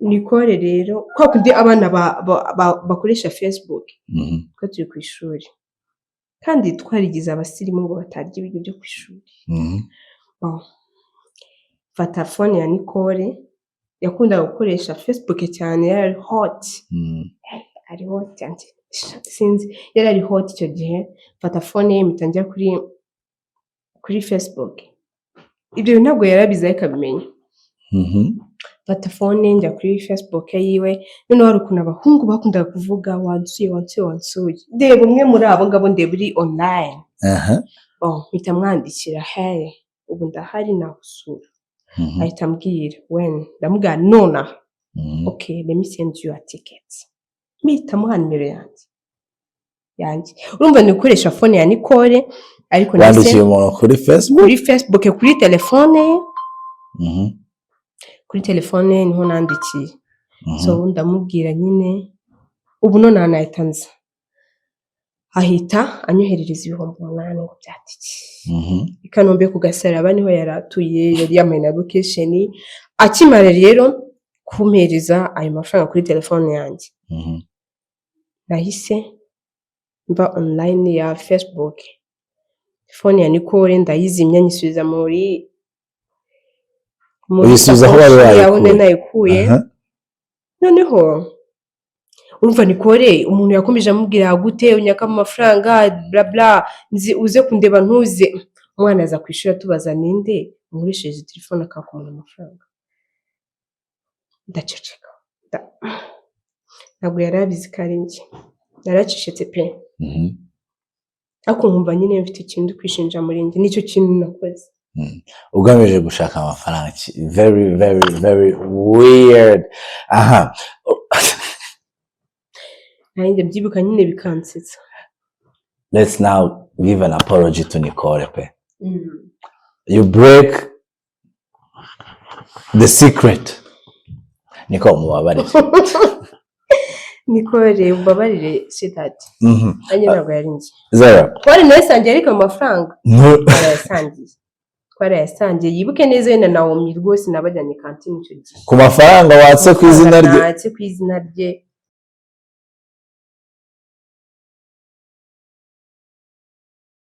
Nicole rero, kwa kundi abana bakoresha Facebook, twe turi ku ishuri kandi twarigize abasirimu ngo batarya ibiryo byo ku ishuri. Bon. Mfata phone ya Nicole, yakundaga gukoresha Facebook cyane, yari ari hot, ari hot, sinzi, yari ari hot icyo gihe. Mfata phone ye, mpita njya kuri Facebook. Ibyo bintu ntabwo yarabizi, ariko abimenya. Mfata phone, njya kuri Facebook yiwe. Noneho hari ukuntu abahungu bakundaga kuvuga: "Wansuye, wansuye, wansuye." Ndeba umwe muri abo ngabo, ndeba uri online. Bon, mpita mwandikira: "Hey, ubu ndahari, nagusura." Ahita ambwira: "When?" Ndamubwira: "Nonaha." "Okay, let me send you a ticket." Mpita muha nimero yanjye. Urumva ni gukoresha phone ya Nicole, ariko nahise Wandikiye umuntu kuri Facebook? Kuri Facebook, kuri telefone ye. Kuri telefone niho nandikiye. So ndamubwira nyine: "Ubu nonaha nahita nza." Ahita anyoherereza 8000 ngo bya tike. I Kanombe ku Gasaraba niho yari atuye, yari yambaye na location. Akimara rero kumpereza ayo mafaranga kuri telefone yanjye, nahise mba online ya Facebook, phone ya Nicole ndayizimya, nyisubiza muri Uyisubiza aho wari sakoshi yaho wayikuye. nari nayikuye. Noneho urumva Nicole, umuntu yakomeje amubwira: "Gute unyaka amafaranga, bla bla, nzi uze kundeba ntuze." Umwana aza ku ishuri atubaza: "Ninde unkoresheje telefone akaka umuntu amafaranga?" Ndaceceka. Ntabwo yari abizi ko ari njye. Naracecetse pe. Ariko nkumva nyine mfite ikintu ndi kwishinja muri njye, nicyo kintu nakoze. Ugamije gushaka amafaranga. Very, very, very weird. Aha. Nanjye mbyibuka nyine bikansetsa. Let's now give an apology to Nicole pe. You break the secret. Nicole, mubabarire. Nicole, umbabarire sweetheart. Nanjye ntabwo yari njye. Zero. Twari nayasangiye, ariko amafaranga No. twarayasangiye, twarayasangiye. Yibuke neza, we na Naomi rwose nabajyanye kantine icyo gihe. Ku mafaranga watse ku izina rye. Natse ku izina rye.